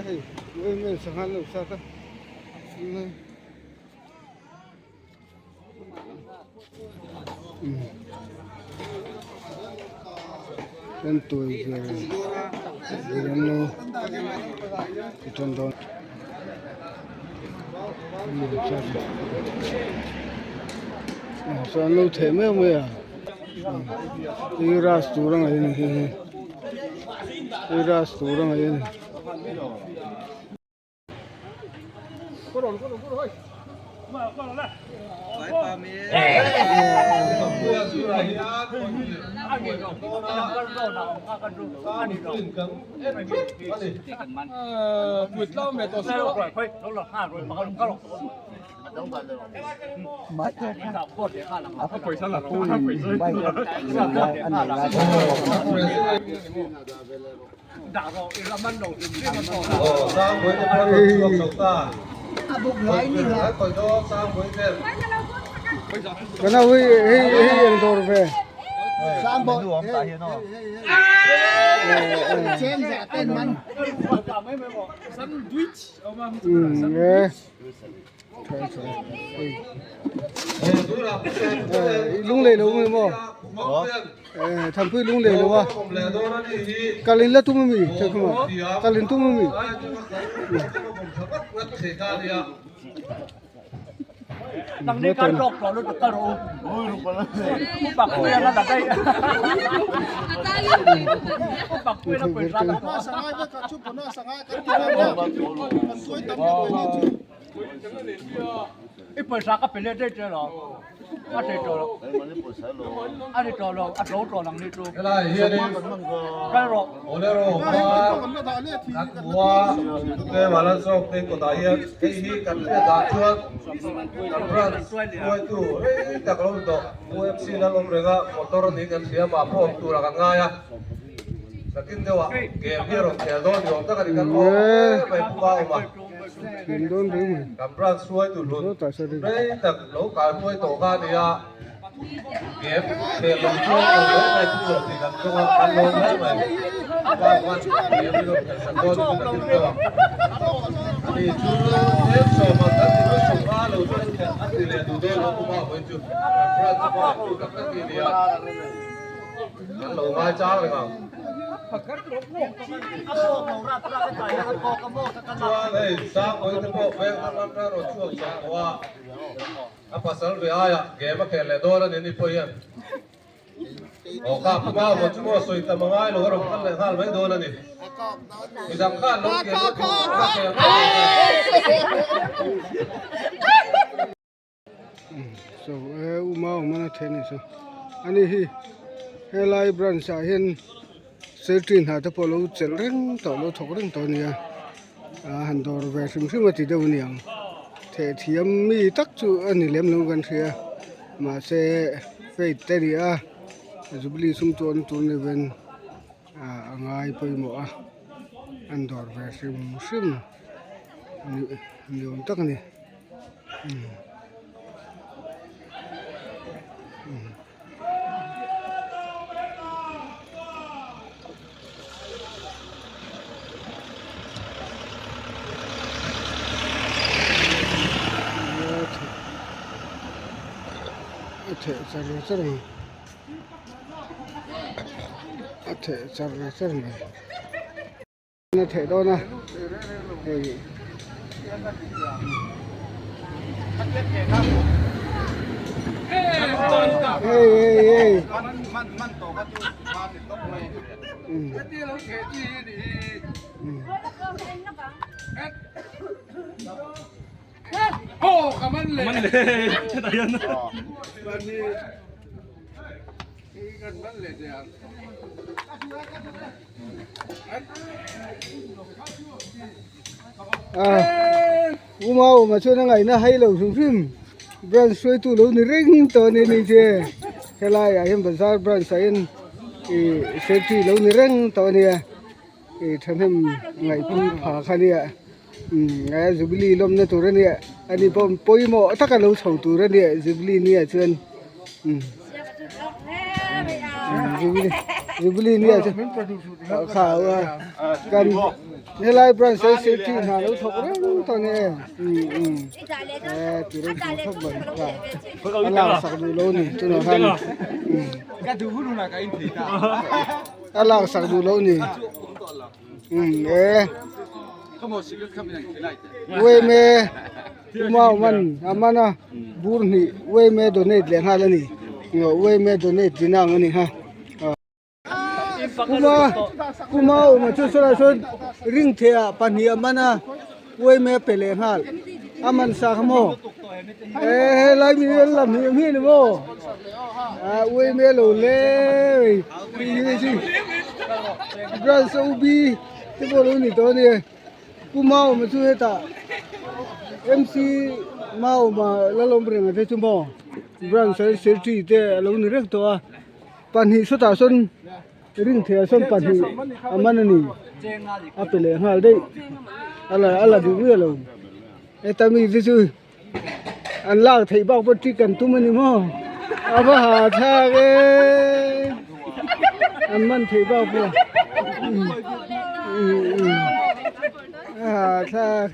hei em em sangha an lo sat a Kan tawi ve an lo ti tan dawn saw an lo theh mek mai a hei ras tur a ngaih a ni hei hi ras tur a ngaih a ni. Kan ho hei hei hei eng dawr ve. Um e. Lunglei lo mai maw? Thanpui lunglei lo a. Kal in la tum ami Theikhuma? Kal in tum ami? Helai hianin Bolero var kan hmu a, tlema lan zawk te kawtah hian hei hi kan hriat ah chuan kan branch hruaitu rei tak lo ni tawh UFC lan awm reng a, motor a ni kan hria mah pawh awm turah kan ngai a, nakin deuhah game hi a rawn khel dawn ni awm tak a ni kan awm em mai pu a awm a. Kan branch hruaitu hlun rei tak lo kai hruai tawh kha a ni a, game khel lo chuan lo mai mai thu lo tih kan zawng a, kan lawm hle mai. Pa khan game hi rawn khelh sak dawn in ka thil deuh a. Ani chu tlem sawm ang kan ti mai sawm a lo chuan khelh a ti leh duh dawn lo pu Mawii chu kan branch pawh tu tak tak hi a ni a. Kan lo ngai chang reng ang. Chuan hei Sangpui te pawh veng thar lam tan rawn chhuak chak tawh a, a pasal ve aiah game a khel leh dawn a ni ni pawh hian aw kha pu Mau maw chu maw sawi tam a ngai lo a rawn kal leh nghal mai dawn a ni. Midang khan lo khel dawn tur ka khel mai dawn a ni. So e uma awm a then ni chu ani hi helai branch ah hian safety hna te pawh lo chelh reng tawh lo thawk reng tawh a ni a ah han dawr ve hrim hrim a ti deuh a ni ang thehthiam mi tak chu a ni lem lo kan hria mahse faith te a ni a jubilee sum chu an tur ni ven ah a ngai pawimawh a an dawr ve hrim hrim ni awm tak a ni. A theh char char mai a theh char char mai. A theh dawn a hei hei hei hei U Mauma chuan a ngaihna hai lo hrim hrim branch hruaitu lo ni reng tawh a ni ni che helai ah hian bazar branch ah hian ih safety lo ni reng tawh a nia ih thahnem ngaihpui pha kha a nia umm a jubilee lawmna tur a nia ani pawh pawimawh taka lo chho tur a nia jubilee ni ah chuan umm jubilee. Jubilee nia chu kha kan helai branch hi safety hna lo thawk reng tawh ania e e ti ropui khawp mai a lak sak duh lo ni tunah khan a lak sak duh lo ni e uaime uma awm a man a bur hnih uaime donate leh nghal a ni uaime donate tihna ang a ni kha. Kuma kuma awm a chu sawlai sawn ring theh ah pahnih a man a uaime a pe leh nghal a man sa kha maw eh helai mi an la hmih hmih ni maw ah uaime lo le branch OB te pawh lo ni tawh a ni kuma awm a chu hetah MC Maawma Lalawmrenga te chu maw branch secretary te a lo ni reng tawh a. Pahnih sawtah sawn ring thei ah sawn pahnih a man a ni a pe leh nghal daih a la a la duh miah lo heta mi te chu an lak theih bak pawh trick an tum a ni maw a va ha thlak e an man theih bak pawh a ha thlak.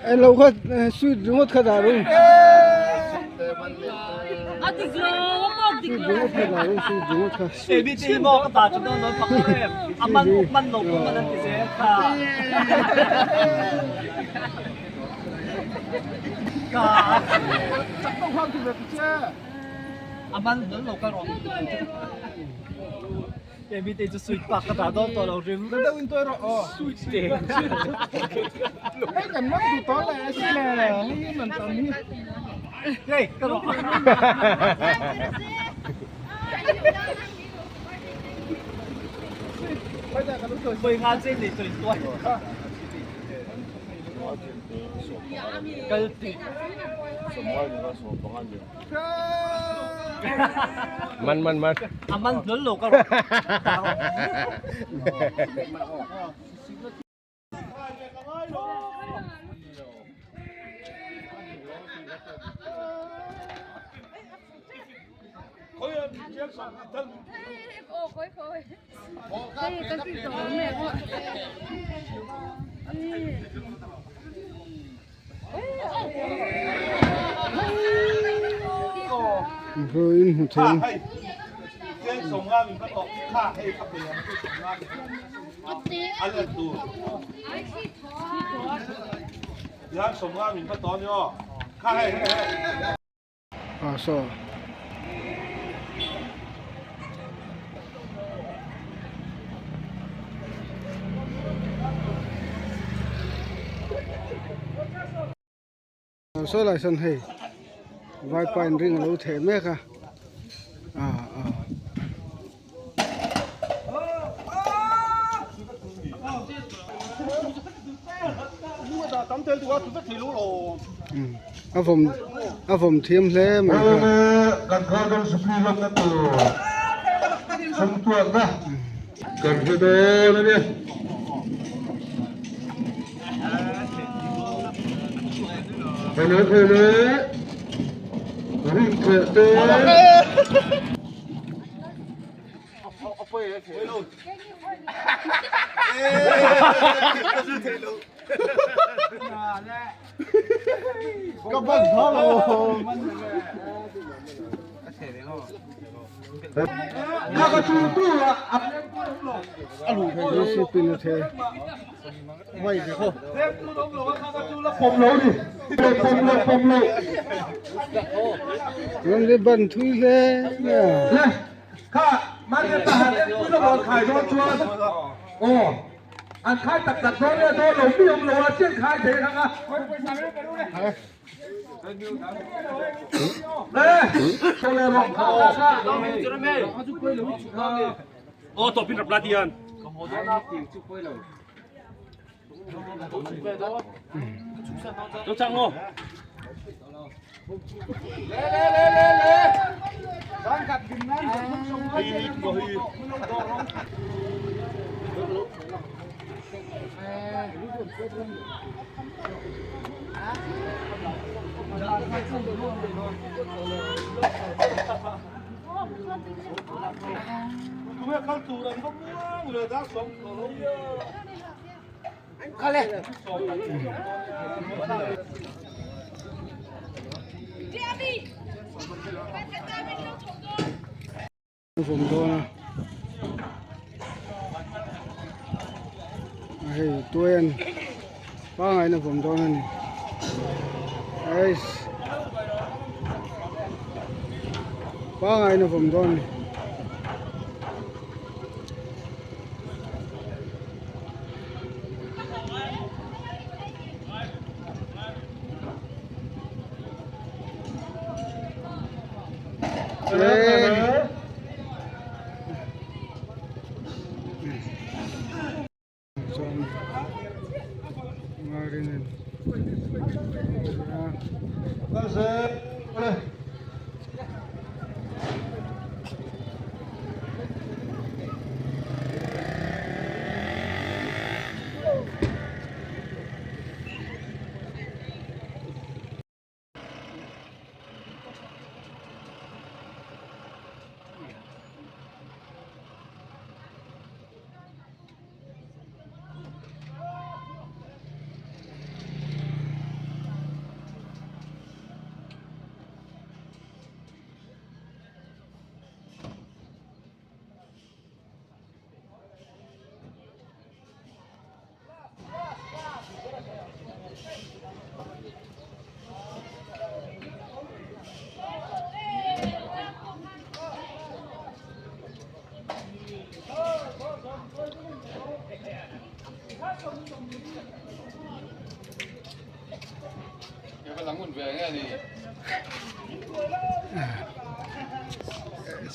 Eng lo kha sweet ringawt kha dah ru sweet ringawt kha dah ru sweet ringawt kha. Man man man. A man hlawl lo ka rawh. In hmu thei ang. Ah saw. Saw lai sawn hei vaipa in ring a lo theh mek a ah ah. A vawm a vawm thiam hle mai kha. Kan garden sipli lawmna tur chhungtuakna kan hre dawn a ni. Hello hello rintheh te. Discipline a thei. Ramri ban thui hle mai a. Kha Maria Tahan en pui lo an khai dawn chuan aw an khai tak tak dawn nge dawn lo mi awm lo a chian khai thei ang a. Le le rawh kha kha kha. Aw tawpin rap la ti an. Lo chang ngo. Vawm dawn a a hei tuai a ni pangai in a vawm dawn a ni eiss pangai in a vawm dawn a ni.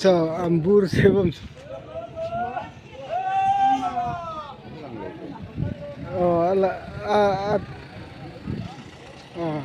Chaw an bur se bawm aw a la a a aw.